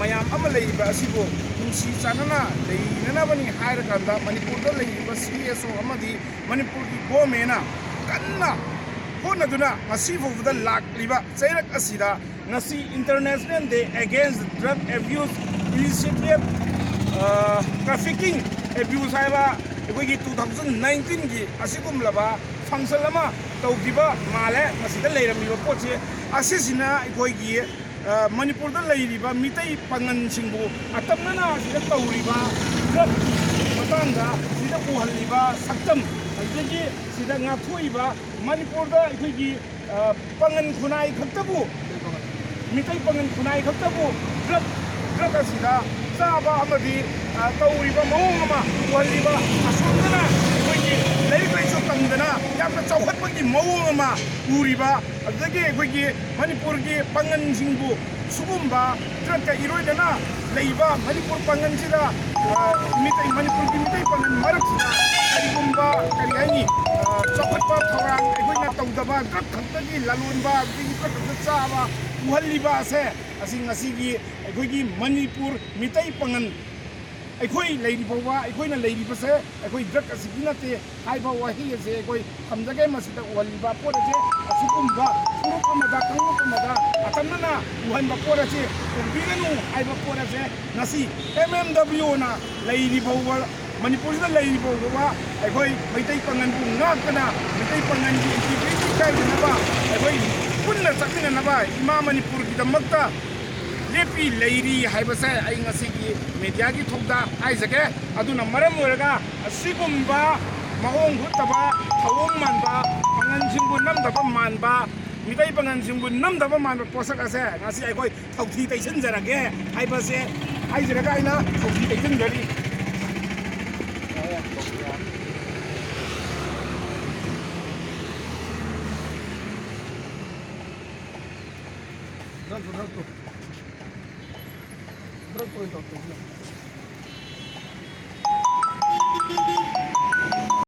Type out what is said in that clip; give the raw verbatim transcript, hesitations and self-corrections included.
ꯃꯌꯥꯝ ꯑꯃ ꯂꯩꯔꯤꯕ ꯑꯁꯤꯕꯨ ꯅꯨꯡꯁꯤ ꯆꯥꯟꯅꯅ ꯂꯩꯅꯅꯕꯅꯤ ꯍꯥꯏꯔꯀꯥꯟꯗ ꯃꯅꯤꯄꯨꯔꯗ ꯂꯩꯔꯤꯕ ꯁꯤ ꯑꯦꯁ ꯑꯣ ꯑꯃꯗꯤ ꯃꯅꯤꯄꯨꯔꯒꯤ ꯒꯣꯔꯃꯦꯟꯅ ꯀꯟꯅ ꯍꯣꯠꯅꯗꯨꯅ ꯉꯁꯤ ꯐꯥꯎꯕꯗ ꯂꯥꯛꯂꯤꯕ ꯆꯩꯔꯛ ꯑꯁꯤꯗ ꯉꯁꯤ International Day Against Drug Abuse Initiative, Trafficking Abuse ꯍꯥꯏꯕ ꯑꯩꯈꯣꯏꯒꯤ two thousand nineteenꯒꯤ ꯑꯁꯤꯒꯨꯝꯂꯕ function ꯑꯃ ꯇꯧꯈꯤꯕ ꯃꯥꯜꯂꯦ꯫ ꯃꯁꯤꯗ ꯂꯩꯔꯝꯃꯤꯕ ꯄꯣꯠꯁꯦ ꯑꯁꯤꯁꯤꯅ ꯑꯩꯈꯣꯏꯒꯤ ꯃꯅꯤꯄꯨꯔꯗ ꯂꯩꯔꯤꯕ ꯃꯤꯇꯩ ꯄꯥꯉꯜꯁꯤꯡꯕꯨ ꯑꯇꯝꯅꯅ ꯁꯤꯗ ꯇꯧꯔꯤꯕ drug ꯃꯇꯥꯡꯗ ꯁꯤꯗ ꯎꯍꯜꯂꯤꯕ ꯁꯛꯇꯝ, ꯑꯗꯨꯗꯒꯤ ꯁꯤꯗ ꯉꯥꯛꯊꯣꯛꯏꯕ ꯃꯅꯤꯄꯨꯔꯗ ꯑꯩꯈꯣꯏꯒꯤ ꯄꯥꯉꯜ ꯈꯨꯟꯅꯥꯏ ꯈꯛꯇꯕꯨ, ꯃꯤꯇꯩ ꯄꯥꯉꯜ ꯈꯨꯟꯅꯥꯏ ꯈꯛꯇꯕꯨ drug drug ꯑꯁꯤꯗ ꯆꯥꯕ ꯑꯃꯗꯤ ꯇꯧꯔꯤꯕ ꯃꯑꯣꯡ ꯑꯃ ꯎꯍꯜꯂꯤꯕ, ꯑꯁꯣꯝꯗꯅ ꯑꯩꯈꯣꯏꯒꯤ ꯂꯥꯏꯔꯤꯛ ꯂꯥꯏꯁꯨ ꯇꯝꯗꯅ ꯌꯥꯝꯅ ꯆꯥꯎꯈꯠꯄꯒꯤ ꯃꯑꯣꯡ ꯑꯃ ꯎꯔꯤꯕ, ꯑꯗꯨꯗꯒꯤ ꯑꯩꯈꯣꯏꯒꯤ ꯃꯅꯤꯄꯨꯔꯒꯤ ꯄꯥꯉꯜꯁꯤꯡꯕꯨ ꯁꯤꯒꯨꯝꯕ drugꯀ ꯏꯔꯣꯏꯅꯅ ꯂꯩꯕ ꯃꯅꯤꯄꯨꯔ ꯄꯥꯉꯜꯁꯤꯗ, ꯃꯤꯇꯩ, ꯃꯅꯤꯄꯨꯔꯒꯤ ꯃꯤꯇꯩ ꯄꯥꯉꯜ ꯃꯔꯛꯁꯤꯗ ꯀꯔꯤꯒꯨꯝꯕ, ꯀꯔꯤ ꯍꯥꯏꯅꯤ, ꯆꯥꯎꯈꯠꯄ ꯊꯧꯔꯥꯡ ꯑꯩꯈꯣꯏꯅ ꯇꯧꯗꯕ, drug ꯈꯛꯇꯒꯤ ꯂꯂꯣꯟꯕ, ꯑꯗꯨꯗꯒꯤ drug ꯈꯛꯇ ꯆꯥꯕ ꯎꯍꯜꯂꯤꯕ ꯑꯁꯦ, ꯑꯁꯤ ꯉꯁꯤꯒꯤ ꯑꯩꯈꯣꯏꯒꯤ ꯃꯅꯤꯄꯨꯔ ꯃꯤꯇꯩ ꯄꯥꯉꯜ ꯑꯩꯈꯣꯏ ꯂꯩꯔꯤ ꯐꯥꯎꯕ, ꯑꯩꯈꯣꯏꯅ ꯂꯩꯔꯤꯕꯁꯦ ꯑꯩꯈꯣꯏ drug ꯑꯁꯤꯒꯤ ꯅꯠꯇꯦ ꯍꯥꯏꯕ ꯋꯥꯍꯩ ꯑꯁꯦ ꯑꯩꯈꯣꯏ ꯊꯝꯖꯒꯦ꯫ ꯃꯁꯤꯗ ꯎꯍꯜꯂꯤꯕ ꯄꯣꯠ ꯑꯁꯦ ꯑꯁꯤꯒꯨꯝꯕ ꯐꯨꯔꯨꯞ ꯑꯃꯗ, ꯀꯥꯡꯂꯨꯞ ꯑꯃꯗ ꯑꯇꯝꯅꯅ ꯎꯍꯟꯕ ꯄꯣꯠ ꯑꯁꯦ ꯎꯕꯤꯒꯅꯨ ꯍꯥꯏꯕ ꯄꯣꯠ ꯑꯁꯦ ꯉꯁꯤ M M W ꯅ ꯂꯩꯔꯤ ꯐꯥꯎꯕ, ꯃꯅꯤꯄꯨꯔꯁꯤꯗ ꯂꯩꯔꯤ ꯐꯥꯎꯕ ꯑꯩꯈꯣꯏ ꯃꯩꯇꯩ ꯄꯥꯉꯜꯕꯨ ꯉꯥꯛꯇꯅ, ꯃꯩꯇꯩ ꯄꯥꯉꯜꯒꯤ integrity ꯀꯥꯏꯗꯅꯕ ꯑꯩꯈꯣꯏ ꯄꯨꯟꯅ ꯆꯠꯃꯤꯟꯅꯅꯕ ꯏꯃꯥ ꯃꯅꯤꯄꯨꯔꯒꯤꯗꯃꯛꯇ ꯂꯦꯞꯄꯤ ꯂꯩꯔꯤ ꯍꯥꯏꯕꯁꯦ ꯑꯩ ꯉꯁꯤꯒꯤ mediaꯒꯤ ꯊꯣꯛꯇ ꯍꯥꯏꯖꯒꯦ꯫ ꯑꯗꯨꯅ ꯃꯔꯝ ꯑꯣꯏꯔꯒ ꯑꯁꯤꯒꯨꯝꯕ ꯃꯑꯣꯡ ꯍꯨꯠꯇꯕ, ꯊꯧꯑꯣꯡ ꯃꯥꯟꯕ, ꯄꯥꯉꯜꯁꯤꯡꯕꯨ ꯅꯝꯗꯕ ꯃꯥꯟꯕ, ꯃꯤꯇꯩ ꯄꯥꯉꯜꯁꯤꯡꯕꯨ ꯅꯝꯗꯕ ꯃꯥꯟꯕ ꯄꯣꯠꯁꯛ ꯑꯁꯦ ꯉꯁꯤ ꯑꯩꯈꯣꯏ ꯊꯧꯊꯤ ꯇꯩꯁꯤꯟꯖꯔꯒꯦ ꯍꯥꯏꯕꯁꯦ ꯍꯥꯏꯖꯔꯒ ꯑꯩꯅ ꯊꯧꯊꯤ ꯇꯩꯁꯤꯟꯖꯔꯤ꯫